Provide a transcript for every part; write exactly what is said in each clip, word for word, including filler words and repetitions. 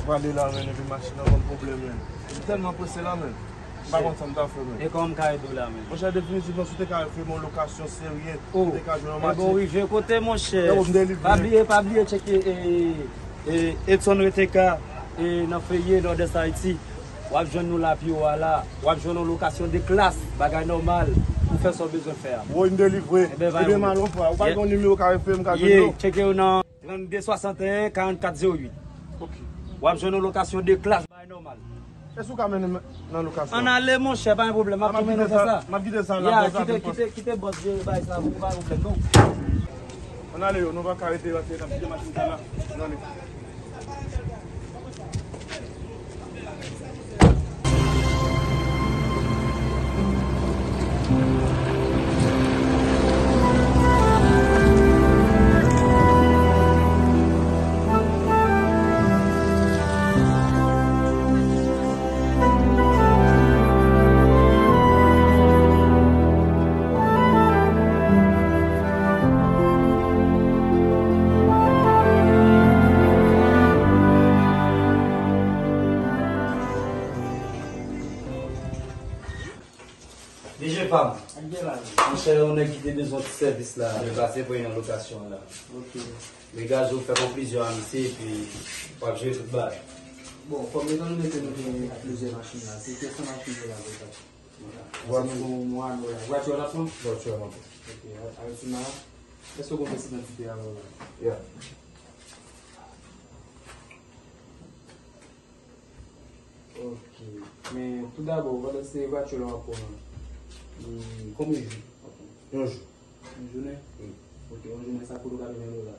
Prale la, men, epi machin nan ban m pwoblèm, men. M tèlman prese la, men. M pa konn sa m ta fè, men. E kòman m ka ede w la, men? Monchè, definitivman, si w te ka ofri m yon lokasyon serye, oh, ou te ka jwenn yon, e bon, matik. Rive kote, monchè? Frèwo, m delivre. Pa bliye, pa bliye tcheke, e, e, Edson Reteka, e, nan Feye, Nòdès Ayiti. W ap jwenn nou la pi wo a la. W ap jwenn yon lokasyon de klas, bagay nòmal, pou fè sa w bezwen fè a. Woy, m delivre. Ebyen, bay. Ebyen, m alon fwa. Ou pa gen yon nimewo ka ofri m, ka jwenn yo? Ye, tcheke yo nan trannde swasanteyen karannkat zewo uit. Ok. W ap jwenn yon lokasyon de klas, bagay nòmal. Èske ou ka mennen m nan lokasyon? Ann ale, monchè, pa gen pwoblèm. M ap tou mennen w fè sa. M ap kite sa la, bòs la, kite, kite, kite bòs jere bagay sa pou ou, pa gen pwoblèm, non. Ann ale, yo, nou pa ka rete, rete, n ap kite machin sa la. Ann ale. Mesye pa m. Monchè, yon nèg ki te bezwen ti sèvis la, li pase pran nan lokasyon an la. Ok. Degaje w, fè konklizyon a misye, epi w ap jere tout bagay. Bon, kòm etan done ke nou gen plizyè machin la, se kesyon machin yo la, vre. Vwati. Paske nou gen yon mwa nou la. Vwati w ap pran? Vwati w ap pran. Ok, a, a, Altina, èske w konn pièce d'idantite a la? Ya. Ok. Men, tou dabò, pandan se vwati la w ap pran, e, konbyen jou w ap pran? Yon jou. Yon jounen? Wi. Ok, yon jounen sa koute w katreven dola.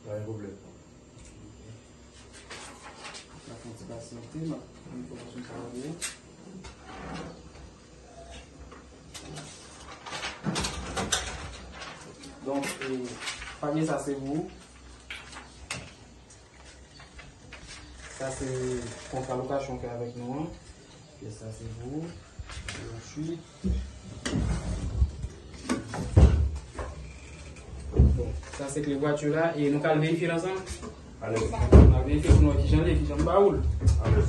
Pa gen pwoblèm. Ok. N ap fè yon ti pasyante, m ap pran enfòmasyon sa a pou ou. Donk, e, papye sa se pou ou. Sa se kontra lokasyon w fè avèk nou an. Pyès sa se pou ou. Ensuite, bon, sa se kle vwati la. E nou ka al verifye l ansanm? Alèz. Nou al verifye pou nou wè kijan l ye, kijan m ba ou l. Alèz.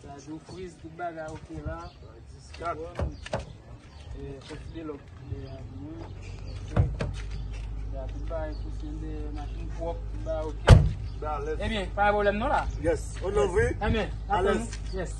Sa di w friz, tout bagay ok la. Dis kat. E, kòm de lòk, de, a, byen. Ok. Ya, tout bagay fonksyone, machin pwòp, tout bagay ok. Ebyen, pa gen pwoblèm non la. Yes. On ouvri? Ebyen, alèz. Yes.